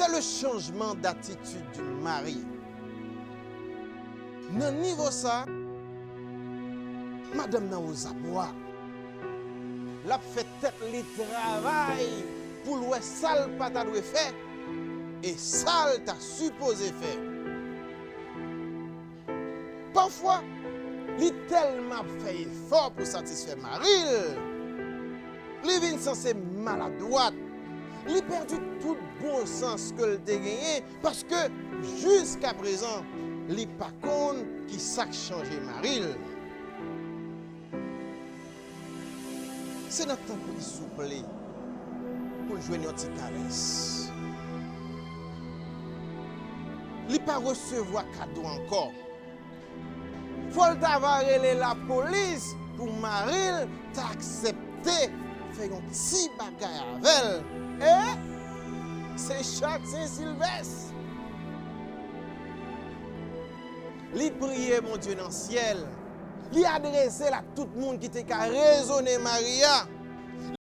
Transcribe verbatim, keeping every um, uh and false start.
C'est le changement d'attitude du mari. Nan nivo sa, madanm nan ozabwa. L ap fè tèt li travay pou l wè sa l pa ta dwe fè e sa l ta sipoze fè. Pafwa, li tèlman ap fè efò pou satisfè mari l, li vin sanse maladwat. Li pèdi tout bon sans ke l te genyen, paske jiskaprezan, li pa konn ki sa k chanje mari l. Se nan tank li souple pou l jwenn yon ti karès. Li pa resevwa kado ankò. Fò l ta va rele lapolis pou mari l ta aksepte fè yon ti bagay avè l. E se chak Sen Silvès. Li priye Bondye nan syèl. Li adrese l ak tout moun ki te ka rezone mari a.